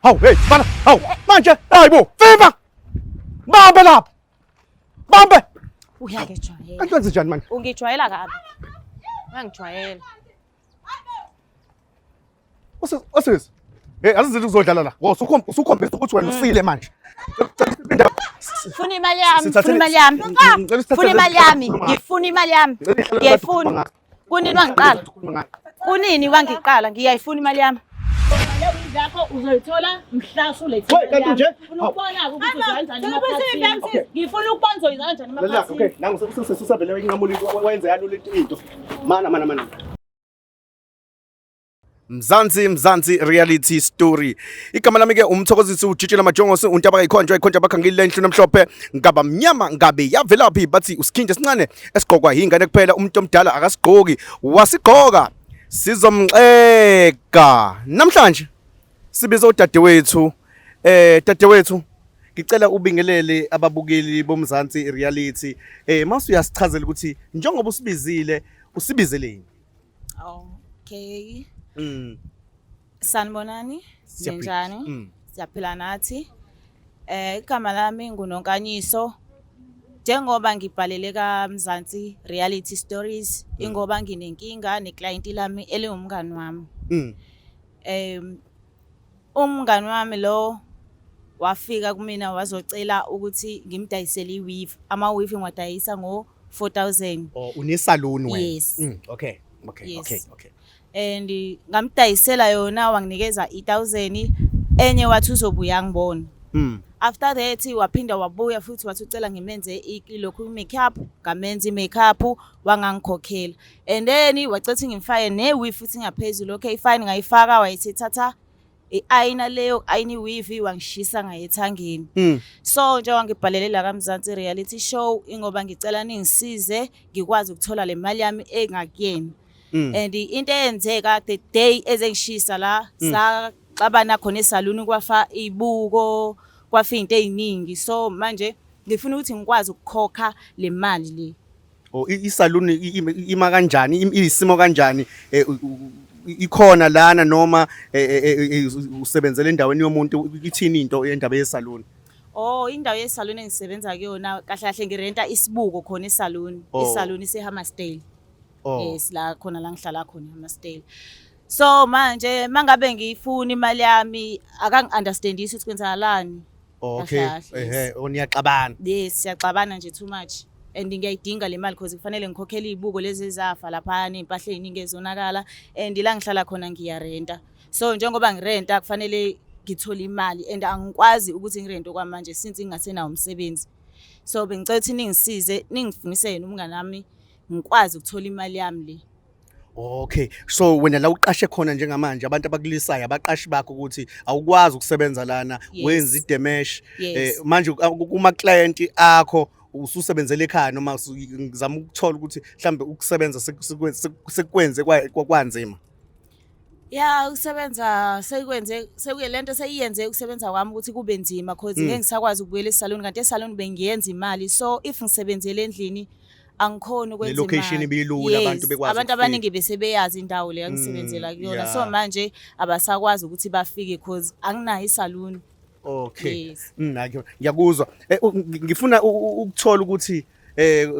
Hawu, hey, bana, hawu, manje, hayibo, viva! Bambe lapha. Bambe! Uyangijwayela. Kanti wenze njani manje? Ungijwayela kabi. Uyangijwayela. Usisi, usisi. Hey, asizithi uzodlala la. Wo, usukhombisa ukuthi wena usile manje. Funa imali yami, funa imali yami. Funa imali yami, ngifuna imali yami. Ngiyayifuna. Kunini wangiqala? Kunini wangiqala? Ngiyayifuna imali yami. Yakho uzoyithola mhla usulethe. Hey, kanti nje? Ngifuna ukubona ukuthi uzoyenza kanjani emaphathini. Ngifuna ukubona uzoyenza kanjani emaphathini. Okay, nangu usavele inqamula wayenza yalula into. Mana mana mana. Mzansi Mzansi reality story. Igama lami ke umthokozisi ujijila majongosi untaba kayikhonjwa ikhonjwa bakhangile enhlu namhlophe ngaba mnyama ngabe yavelaphi bathi usikhinje esincane esigqokwa yingane kuphela umuntu omdala akasigqoki wasigqoka sizomxega namhlanje sibiza udadewethu eh dadewethu ngicela ubingelele ababukeli bomzansi reality eh mase uyasichazela ukuthi njengoba usibizile usibizeleni. Okay. Sanibonani. Siyaphila. Ninjani? Siyaphila nathi. Igama lami nguNonkanyiso. Njengoba ngibhalele kaMzansi Reality Stories ingoba nginenkinga neclient lami eliwumngani wami. Umngani wami lo wafika kumina wazocela ukuthi ngimdayisele i-weave. Ama-weave ngiwadayisa ngo-4000. Oh, une-salon wena? Yes. Okay. Okay, Yes. okay. And ngamdayisela yona wanginikeza i-1000 enye wathi uzobuya ngibona. After that waphinda wabuya futhi wathi ucela ngimenze lokhu i-makeup, ngamenza i-makeup wangangikhokhela. And then wacela ukuthi ngimfake ne-weave futhi ngaphezulu. Okay fine ngayifaka wayethatha i-ayina leyo ayina i-weave wangishisa ngayethangeni. So njengoba ngibhalele la kaMzansi reality show ingoba ngicela ningisize ngikwazi ukuthola le mali yami engakuyena. And into eyenzeka the day ezengishisa la saxabana khona esaluni kwafa ibuko kwafa izinto eziningi so manje ngifuna ukuthi ngikwazi ukukhokha le mali le. Oh, isaluni ima kanjani iyisimo kanjani ikhona lana noma usebenzela endaweni yomuntu ithini into yendaba yesaluni? Oh, indawo yesaluni engisebenza kuyona kahle kahle ngirenta isibuko khona esaluni. Isaluni iseHammersdale. Yes, la khona la ngihlala khona eHammersdale. So manje mangabe ngiyifuna imali yami akangi-understandisi ukuthi kwenzakalani. Okay. Kahle kahle, yes. Ehe, oh, niyaxabana. Yes, siyaxabana nje too much. And ngiyayidinga le mali because kufanele ngikhokhele izibuko lezi ezafa laphaya ney'mpahla ey'ningi ezonakala and la ngihlala khona ngiyarenta. So njengoba ngirenta kufanele ngithole imali and angikwazi ukuthi ngirente okwamanje since ngingasenawo umsebenzi. So bengicela ukuthi ningisize ningifunise yena umngani wami ngikwazi ukuthola imali yami le. Okay. So wena la uqashe khona njengamanje abantu abakulisayo abaqashi bakho ukuthi awukwazi ukusebenza lana wenza i-damage manje kuma client akho ususebenzela ekhaya noma ngizama ukuthola ukuthi mhlambe ukusebenza sekwenze kwanzima. Ya ukusebenza sekwenze sekuye lento seyiyenze ukusebenza kwami ukuthi kube nzima cause ngeke ngisakwazi ukubuyela esalon kanti esalon bengiyenza imali so if ngisebenzele endlini angikhoni ukwenza Ne-location imali. ibilula, abantu Yes, bekwazi abantu ukufika. abaningi bese beyazi indawo le engisebenzela kuyona so manje abasakwazi ukuthi bafike cause anginayo isalon. Okay. Yes. Hayi, ngiyakuzwa. Ngifuna ukuthola ukuthi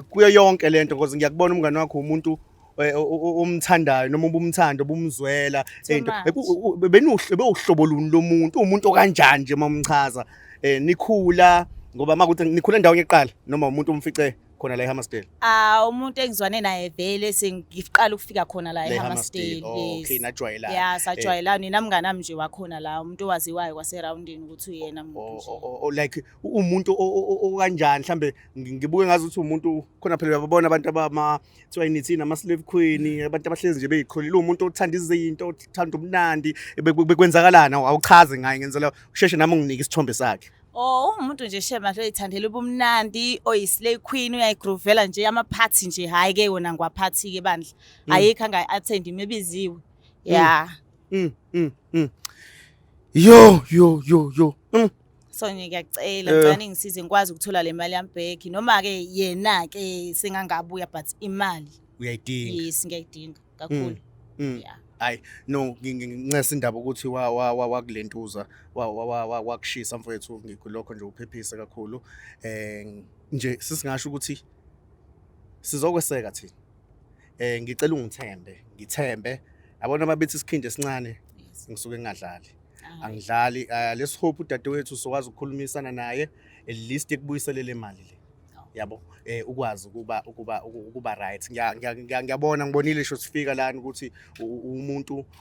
kuyo yonke lento because ngiyakubona umngane wakho umuntu omthandayo noma ubumthanda ubumzwela Too into. much. Bewuhlobo luni lomuntu umuntu okanjani nje mamchaza nikhula ngoba makuthi nikhula endaweni eqala noma umuntu umfice khona la eHammersdale? Ah, umuntu engizwane naye vele sengiqala ukufika khona la La eHammersdale. eHammersdale. Oh, okay, najwayelana. Yeah, sajwayelana. Yena mngani wami nje wakhona la, umuntu owaziwayo kwaseroundini ukuthi uyena umuntu Oh, nje. oh, oh, like umuntu okanjani mhlambe ngibuke ngazi ukuthi umuntu khona phela uyababona abantu abama kuthiwa yini thina ama slave queen abantu abahlezi nje beyiqholile umuntu othanda izinto othanda ubumnandi bekwenzakalana awuchaze ngaye ngenzela usheshe nami unginike isithombe sakhe. Oh, umuntu nje shema nje oyithandela ubumnandi, oyi-slay queen, uyayigroovela nje ama-party nje, hhayi ke wona ngiwaphathi ke bandla. Ayikho angayi-attend mebiziwe. Yeah. Yo yo yo yo. So nje ngiyacela, ngicela ningisize ngikwazi ukuthola le mali yami back noma ke yena ke sengangabuya but imali. Uyayidinga. Yes, ngiyayidinga kakhulu. Yeah. Hayi no, ngincesa indaba ukuthi wa wa wa wakulentuza wa wa wa wakushisa mfowethu, ngikulokho nje uphephise kakhulu. Nje sisingasho ukuthi sizokweseka thina. Ngicela ungithembe, ngithembe. Yabona mabethi isikhindi esincane ngisuke ngingadlali. Angidlali. Let's hope udadewethu sokwazi ukukhulumisana naye at least ekubuyiselele imali le. Yabo, ukwazi ukuba right. Ngiyabona, ngibonile sho sifika lana ukuthi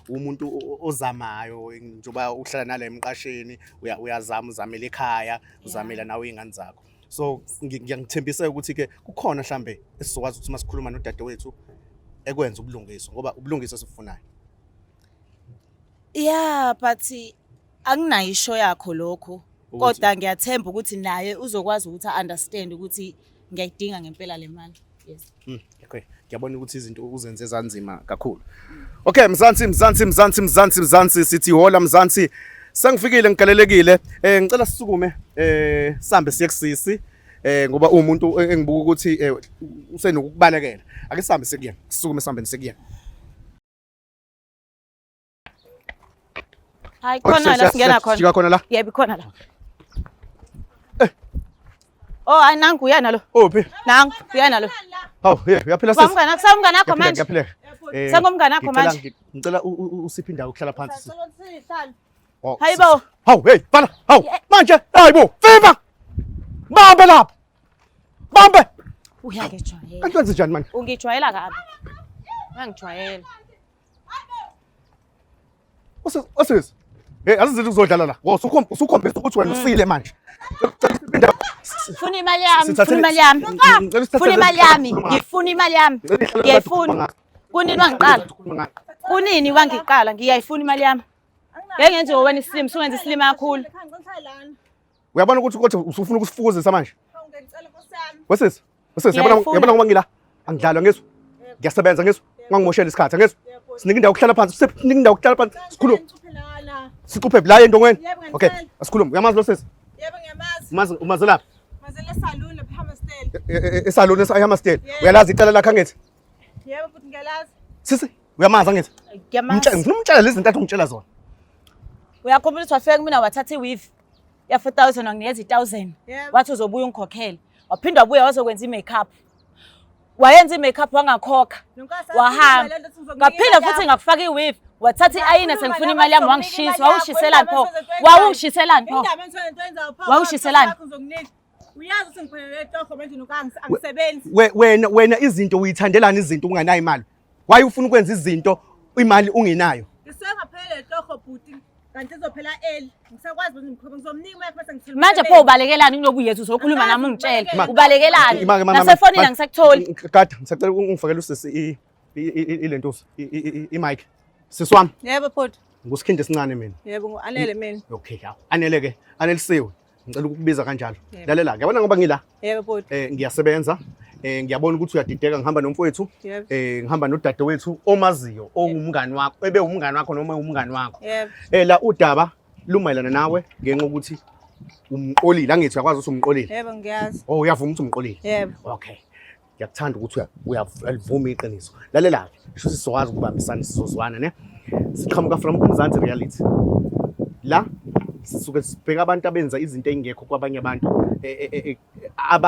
umuntu ozamayo, njengoba uhlala nala emqasheni, uyazama, uzamela ekhaya, uzamela nawe iy'ngane zakho. So ngiyangithembisa ukuthi ke kukhona mhlambe esizokwazi ukuthi masikhuluma nodadewethu ekwenza ubulungiswa, ngoba ubulungiswa esibufunayo. Yeah, but anginayo isho yakho lokho. Kodwa ngiyathemba ukuthi naye uzokwazi ukuthi a-understand ukuthi ngiyayidinga ngempela le mali. Yes. Okay, ngiyabona ukuthi izinto uzenze zanzima kakhulu. Okay, Mzansi, Mzansi, Mzansi, Mzansi, Mzansi, sithi hola Mzansi. Sengifikile, ngigalelekile. Ngicela sisukume sihambe siye kusisi. Ngoba umuntu engibuka ukuthi usenokukubalekela. Ake sihambe siye kuyena. Sisukume sihambe siye kuyena. Hayi, khona la singena khona. Jika khona la. Yebo, khona la. Oh, hayi, nangu uyana lo. Uphi? Nangu uyana lo. Hawu, hey, uyaphila sisi? Umngane wakho, sawumngane wakho manje. Ngiyaphileka. Sengumngane wakho manje. Ngicela usiphe indawo ukuhlala phansi. Hayi bo. Hawu, hey, fana. Hawu, manje, hayi bo. Viva! Bambe lapha. Bambe. Uyangijwayela. Kanti wenze njani manje? Ungijwayela kabi. Uyangijwayela. Osisi. Hey, asizithi uzodlala la. Wo, usukhombisa ukuthi wena usile manje. Funa imali yami, funa imali yami. Funa imali yami, ngifuna imali yami. Ngiyayifuna. Kunini wangiqala? Kunini wangiqala? Ngiyayifuna imali yami. Ngeke ngenze wena isilima, usungenza isilima kakhulu. Uyabona ukuthi kodwa usufuna ukusifukuzisa manje. Wesisi, wesisi, yabona yabona ngoba ngila. Angidlalwa ngizwa. Ngiyasebenza ngizwa. Ungangimoshela isikhathi ngizwa. Sinika indawo yokuhlala phansi, sinika indawo yokuhlala phansi. Sikhulume. Sicuphe la endongweni. Okay, asikhulume. Uyamazi lo sisi? Yebo, ngiyamazi. Umazi, umazi laphi? Mazela esaluni lapha eHammersdale. Esaluni eHammersdale. Uyalazi icala lakhe angithi? Yebo futhi ngiyalazi. Sisi, uyamazi angithi? Ngiyamazi. Ngifuna umtshela lezi zinto ungitshela zona. Uyakhumbula ukuthi wafika kumina wathatha iweave ya 4000 wanginikeza i1000. Wathi uzobuya ungikhokhele. Waphinda wabuya wazokwenza i-makeup. Wayenza i-makeup wangakhokha. Wahamba. Ngaphinda futhi ngakufaka iweave. Wathatha i-ayina sengifuna imali yami wangishisa. Wawushiselani pho? Wawushiselani pho? Wawushiselani? Uyazi ukuthi ngiphelele etoho manje nokangi angisebenzi. Wena wena izinto uyithandelani izinto unganayo imali? Why ufuna ukwenza izinto imali ungenayo? Ngisengaphelele etoho bhuti. Kanti izophela early. Ngisakwazi ukuthi ngikhokhe ngizomnika imali bese ngithola. Manje pho ubalekelani kunobu yethu uzokhuluma nami ungitshele. Ubalekelani? Nasefonini angisakutholi. Kade ngisacela ungifakele usisi ilentuza i-mic. Sisi wami. Yebo bhuti. Ngusikhindi esincane mina. Yebo ngu-Anele mina. Okay, hawu. Anele ke, anelisiwe. Ngicela ukukubiza kanjalo. Lalela, ngiyabona ngoba ngila. Yebo bhuti. Ngiyasebenza. Ngiyabona ukuthi uyadideka, ngihamba nomfowethu. Ngihamba nodadewethu omaziyo, owumngani wakho, ebe umngani wakho noma umngani wakho. Yebo. La udaba lumayelana nawe ngenxa ukuthi umqolile, angithi uyakwazi ukuthi umqolile. Yebo ngiyazi. Oh, uyavuma ukuthi umqolile. Yebo. Okay. Ngiyakuthanda ukuthi uyalivuma iqiniso. Lalela ke, sho sizokwazi ukubambisana, sizozwana ne. Siqhamuka from uMzansi Reality. La sisuke sibheka abantu abenza izinto ezingekho kwabanye abantu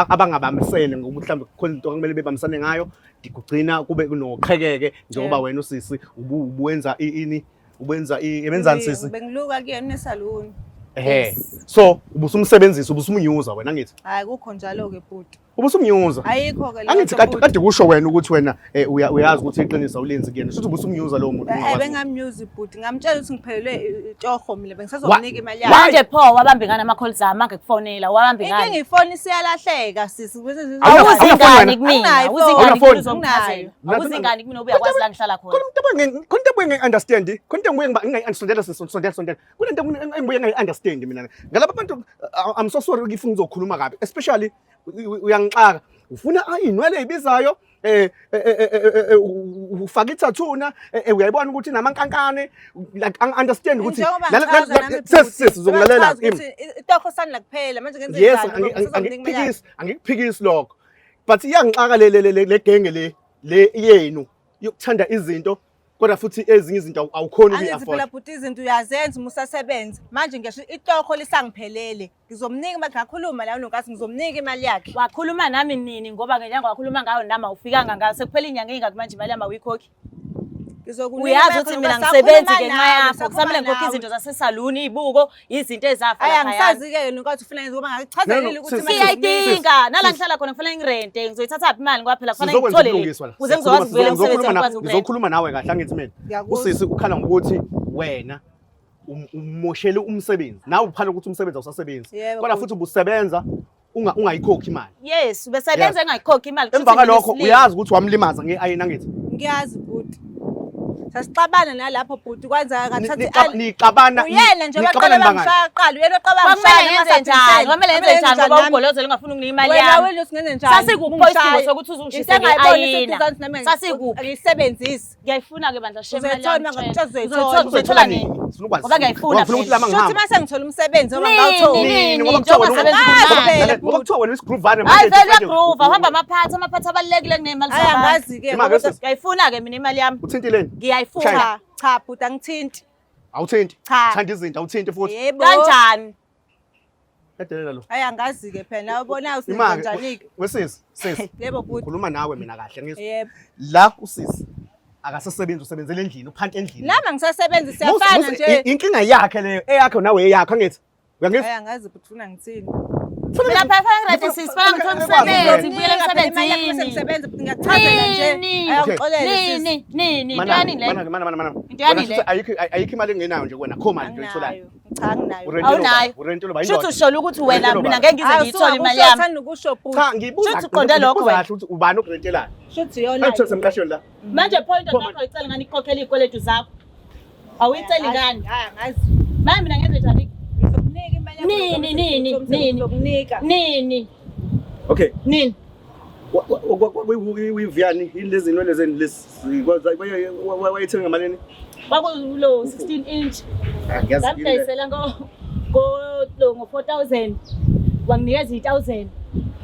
abangabambisene ngoba mhlawumbe kukhona into okumele bebambisane ngayo, kugcina kube kunoqhekeke njengoba wena usisi ubuwenza ini ubenza ebenzani sisi? Bengiluka kuyena esaluni. Ehhe. So ubusumsebenzisa, ubusumunyuza wena angithi? Hayi kukho njalo ke bhuti. Ubusumnyuza. Ayikho ke. Angithi kade kusho wena ukuthi wena uyazi ukuthi iqiniso awulenzi kuyena. Shuthi ubusumnyuza lowo muntu. Bengamnyuzi bhuti. Ngamtshela ukuthi ngiphelelwe itoho mina bengisazomnika imali yami. Manje pho wabamba ingane ama calls ami angikufonela, wabamba ingane. Inkinga ifoni siyalahleka sisi. Awuzingane kumina, awuzingane kumina uzongichazela. Awuzingane kumina ubuyakwazi la ngihlala khona. Khona into engibuye ngi-understand, khona into engibuye ngingayi-understand sisi, sondela sondela. Kunento engibuye ngingayi-understand mina. Ngalaba bantu I'm so sorry if ngizokhuluma kabi, especially uyangixaka. Ufuna inwele ezibizayo, ufaka ithathuna, uyayibona ukuthi namankankane, like I understand ukuthi sesi sizonglalela itoho sani kuphela manje ngenze njani? Yes, angikuphikisi, angikuphikisi lokho. But iyangixaka le le le genge le le yenu yokuthanda izinto. Kodwa futhi ezinye izinto awukhoni Angithi phela ukuyi-afford. bhuti izinto uyazenza uma usasebenza. Manje ngisho itokho lisangiphelele. Ngizomnika imali ngakhuluma la uNonkazi ngizomnika imali yakhe. Wakhuluma nami nini ngoba ngenyanga wakhuluma ngayo nami awufikanga ngayo sekuphela inyanga eyingaki manje imali yami awuyikhokhi. Ngizokunika Uyazi imali ukuthi yakho, mina Nonkazi, ngisebenzi sakhuluma ngenxa nawe, yakho sakhuluma kusamele ngikhokhe nawe. izinto zasesaluni izibuko izinto ezafa Ayi laphayana. angisazi-ke Nonkazi ufuna ngenze ngoba No, no, ngikuchazelile ukuthi sis- imali ngizomnika. Siyayidinga nala ngihlala khona kufanele ngirente ngizoyithathaphi imali ngoba phela kufanele Sizokwenza ngithole le ubulungiswa la. ukuze ngizokwazi ukubuyela emsebenzini ngikwazi ukurenta. Ngizokhuluma nawe kahle angithi mina. Ngiyakuzwa. Usisi ukhala ngokuthi wena umoshele umsebenzi. Nawe ukhala ukuthi umsebenzi awusasebenzi. Yebo, Kodwa bhuti. futhi ubusebenza ungayikhokhi imali. Yes, ubesebenza engayikhokhi imali. Emva kwalokho uyazi ukuthi wamlimaza nge-ayini angithi. Ngiyazi bhuti. Sasixabana nalapho bhuti kwenzeka ngathatha Nixabana Uyena nje baqala bangishaya kuqala uyena oqaba Kwakumele ngenze njani? Kwakumele ngenze njani ngoba ugolozela ungafuni unginika imali Wena yami? wena uthi ngenze njani? Sasikuphi isidingo sokuthi uzungishise nge-ayina? Sasikuphi? Angiyisebenzisi. Ngiyayifuna-ke bandla shame imali Uzoyithola yami. ngakutshela uzoyithola. Uzoyithola uzoyithola nini? Sifuna ukwazi. Ngoba ngiyayifuna Ngoba ngifuna ukuthi lama Shuthi ngihamba. mase ngithola umsebenzi ngoba Nini, ngawutholi. nini, Ngoba kuthiwa njengoba wena sebenza Angazi imali. phela. Ngoba kuthiwa wena isigroovane Hayi vele uyagroova, uhamba amaphathi, amaphathi abalulekile kunemali Hayi zabantu. angazi-ke Imali ngoba sisi. Ngiyayifuna-ke mina imali yami. Uthintileni? Ngiyayifuna. Cha, cha bhuti angithinti. Awuthinti. Cha. Thanda izinto awuthinti futhi. Yebo. Kanjani? Yadelela lo. Hayi angazi-ke phela nawe ubona Imake usenzenjani-ke. wesisi, sisi. Yebo bhuti. Khuluma nawe mina kahle ngizwe. Yebo. La usisi akasasebenzi usebenzela endlini, uphanta endlini. Nami angisasebenzi siyafana nje. Inkinga yakhe leyo, eyakho nawe eyakho angithi. Uyangizwa? Hayi angazi bhuti ufuna ngithini. Mina phela fanele ngirente sisi, fanele ngithole umsebenzi, ngibuyele emsebenzini. Sengisebenza bhuti ngiyakuchazela nje. Nini? Hayi angixolele sisi. Nini? Nini? Into Mana yanini le? mana mana mana mana. Into yani Wena le? shuthi ayikho ayikho imali engenayo nje kuwena, kho mali nje oyitholayo. Anginayo. Cha anginayo. Urentela Awunayo. ubani? Urentela ubani? Shuthi ushola ukuthi wena Urentela mina ubani? ngeke ngize ngiyithole imali yami. Uthanda ukusho bhuti. Cha ngibuza Shuthi uqonde lokho ngibuza wena. kahle ukuthi ubani okurentelayo. Shuthi yona. Angithole semqashweni la. Manje pho indoda yakho ayiceli ngani ikukhokhele iy'kweletu zakho? Awuyiceli ngani? Hayi angazi. Manje mina ngenze njani? Ngizokunika imali yakho. Nini, nini, nini? Ngizokunika. Nini? Okay. Nini? Wiviyani yini lezi zinwele zenu lezi wayethenga ngamalini? Kwakulo 16 inch. Ngiyazi yini le. Ngamdayisela ngo lo ngo 4000. Wanginikeza i1000.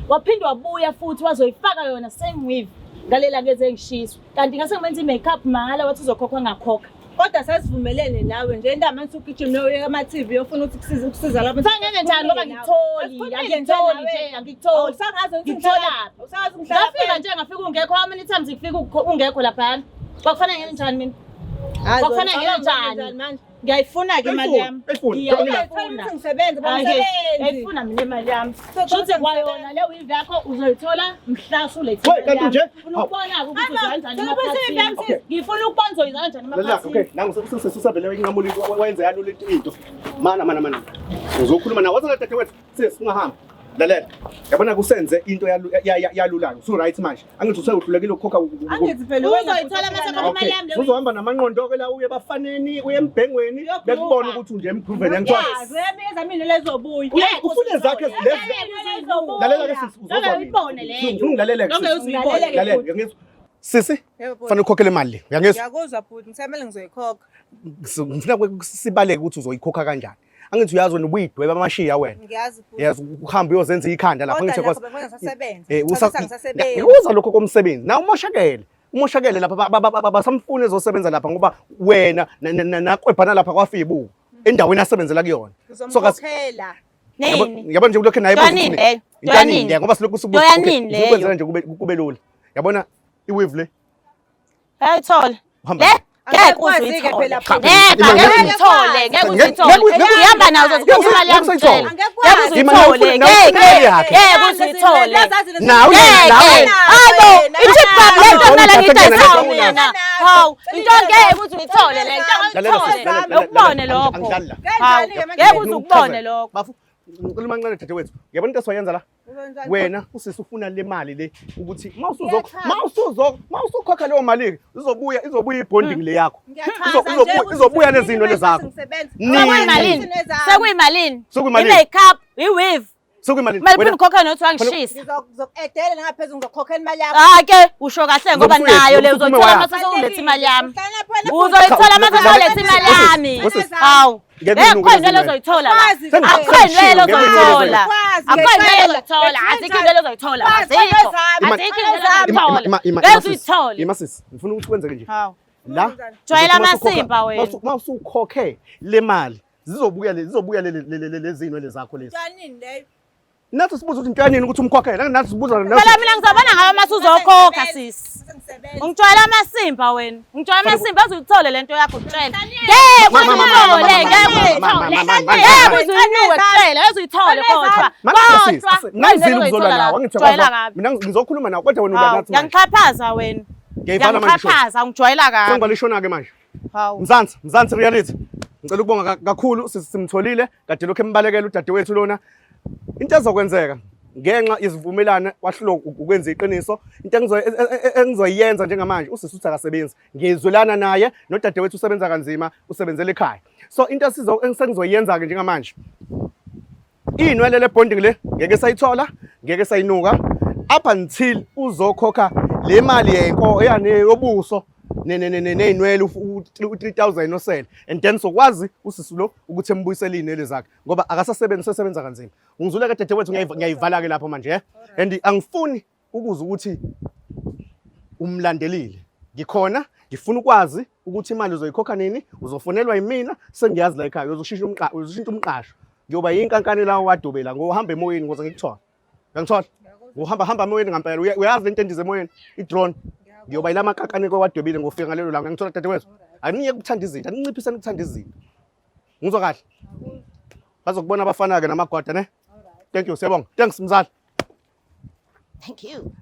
Waphinde wabuya futhi wazoyifaka yona same weave. Ngalela ngeze ngishiswa. Kanti ngase ngimenza i-makeup mahhala wathi uzokhokhwa ngakhokha. Kodwa sasivumelene nawe nje indaba manje ugijima uye ama-TV uyofuna ukuthi kusize ukusiza lapho. Ngeke njani ngoba ngikutholi, angikutholi nje, angikutholi. Awusangazi ukuthi Ngikutholaphi? Awusangazi ngihlala Ngafika nje ngafika ungekho how many times ngifika ungekho laphana? Kwakufanele ngenze njani mina? Kwakufanele ngenze njani? manje? Ngiyayifuna-ke imali yami. Ayifuni. Ngiyayifuna. Ukuthi ngisebenze, Hhayi, bangisebenzi. Ngiyayifuna mina imali yami. Shuthi kwayona le weave yakho uzoyithola mhla usulethe Hey, imali kanti yami. nje? Ngifuna ukubona-ke ukuthi Hayi, uzoya kanjani ma, emaphathini. sewubuyisa Okay. Ngifuna ukubona uzoyenza kanjani Lalela, emaphathini. okay, nangu sesusavele inqamula wayenza yalula into. Mana mana mana. Ngizokhuluma nawe. Waza dadewethu, sis ungahamba. Lalela. Yabona kusenze into yalulayo. Usu right manje. Angithi usewuhlulekile ukukhokha Angithi phela wena Uzoyithola mase khona imali yami le weave. Uzohamba namanqondo ke la uye ebafaneni, uye embhengweni, Uyogroova. bekubona ukuthi nje emgrooveni yangithola. Yazi, uyabiza mina lezobuya. Ufune zakhe lezi. Lalela ke sisi uzozwa. Ngeke uyibone leyo. Ngifuna ungilalele ke Ngeke sisi. uze uyibone. Lalela, uyangizwa? Sisi, Yebo, bhuti. fanele ukhokhele imali le. Uyangizwa? Ngiyakuzwa bhuti, ngisamele ngizoyikhokha. Ngifuna sibaleke ukuthi uzoyikhokha kanjani. Angithi uyazi wena ubuyidweba amashiya wena. Ngiyazi bhuti. Yes, uhambe uyozenza ikhanda lapha Kodwa angithi lapho bengingasasebenzi. Eh, Cha, sengisasebenzi. Ngikuza lokho komsebenzi. Na umoshakele. Umoshakele lapha basamfuna ezosebenza lapha ngoba wena nakwebhana lapha kwafika ibuko endaweni asebenzela kuyona. So Ngizomkhokhela. Nini? yabona nje kulokho naye Into yanini leyo? Into yanini? leyo ngoba silokhu Into yanini leyo? ukwenzela nje kube lula. Yabona iweave le Bayayithola. uhamba Le ngeke Angikwazi-ke uze phela uyithole. bhuti. Ngeke Ima- ngeke uyithole, ngeke uze uyithole. Ihamba nazo uzokhokha imali yami Ngeke ngicela. Ngeke uze Ima- uyithole, nawe ufuna ngeke imali yakhe. ngeke uze uyithole. Nawe nawe Ngeke. Hayibo, ithi bab le nto kumele ngiyidayise mina. Hawu, into ngeke uze uyithole le nto Lalela uyithole. sisi, lalela, lalela, Ukubone lokho. Angidlali la. Hawu, ngeke uze ukubone lokho. Bafu, ngicela umancane dadewethu. Yabona into esizoyenza la? Wena usisi ufuna le mali le ukuthi mawusukhokha leyo mali izobuya izobuya ibonding le yakho. Izobuya lezi zinto zakho. Nini? Sekuyimalini? Sekuyimalini? Sekuyimalini? I-makeup, i-weave. Sekuyimalini? Kumele uphinde ukhokhe nothi wangishisa. Ngizoku-edela nangaphezulu ngizokhokhela imali yakho. Hayi ke, usho kahle ngoba Ngizomfuyela, nayo le ngizomfuyela uzoyithola waya. mase sewuletha imali yami. Uzoyithola Uzoyithola mase sewuletha imali yami. Wosisi. Hawu. Ngeke Ngeke uyinuke khona into lezi ozoyithola la. Akwazi. Akukho into Ngeke uyinuke lezi ozoyithola. Akukho into ozoyithola. Azikho into ozoyithola. Azikho. Azikho into ozoyithola. Ngeke uyithole. Ima sisi, ngifuna ukuthi kwenzeke nje. Hawu. La Jwayela uzothi masukhokha- amasimba wena. Masukhokhe le mali zizobuya zizobuya lezi zinwele zakho lezi. Twanini leyo. Nathi sibuza ukuthi intwanini ukuthi umkhokhele, nathi sibuza nathi. Phela mina ngizobona ngawe mase uzokhokha sisi. Sengisebenza. Ungijwayela amasimba wena. Ungijwayela amasimba aze uthole lento yakho kutshela. Ngeke uyithole, ngeke uyithole. Ngeke uze uyinuke kutshela, ngeke uyithole kodwa. Kodwa Ngangizile ukuzolwa nawe, angithi Jwayela uyakwazi. kabi. Mina ngizokhuluma nawe kodwa wena Hawu, ulwa nathi manje. Uyangixhaphaza wena. Ngiyayivala manje ishow. Uyangixhaphaza, ungijwayela kabi. Sengivala ishona-ke manje. Hawu. Mzansi, Mzansi reality. Ngicela ukubonga kakhulu sisi simtholile kade lokho embalekela udadewethu lona. Into ezokwenzeka ngenxa yesivumelano wahlulwa ukwenza iqiniso into engizoyenza njengamanje usisi uthi akasebenzi ngizwelana naye nodadewethu usebenza kanzima usebenzela ekhaya so into engisengizoyenza ke njengamanje iy'nwele le bonding le ngeke sayithola ngeke sayinuka up until uzokhokha le mali yenko eyane yobuso ney'nwele u-3000 osele and then sokwazi usisi lo ukuthi embuyisele iy'nwele zakhe ngoba akasasebenzi usesebenza kanzima. Ungizwile-ke dadewethu ngiyayivala-ke lapho manje eh? And angifuni ukuzwa ukuthi umlandelile ngikhona ngifuna ukwazi ukuthi imali uzoyikhokha nini uzofonelwa yimina sengiyazi la ekhaya uzoshintsha uzoshintsha umqasho ngiyoba yinkankane la owadubela ngohamba emoyeni ngoze ngikuthole uyangithola ngohamba hamba emoyeni ngampela uyazi lento endiza emoyeni i-drone ngiyoba yila makankane kowadwebile ngofika ngalelo langa ngithola dadewethu aniyeke ukuthanda izinto aninciphiseni ukuthanda izinto ngizwa kahle bazokubona abafana-ke namagwada ne thank you siyabonga thanks mzali Thank you.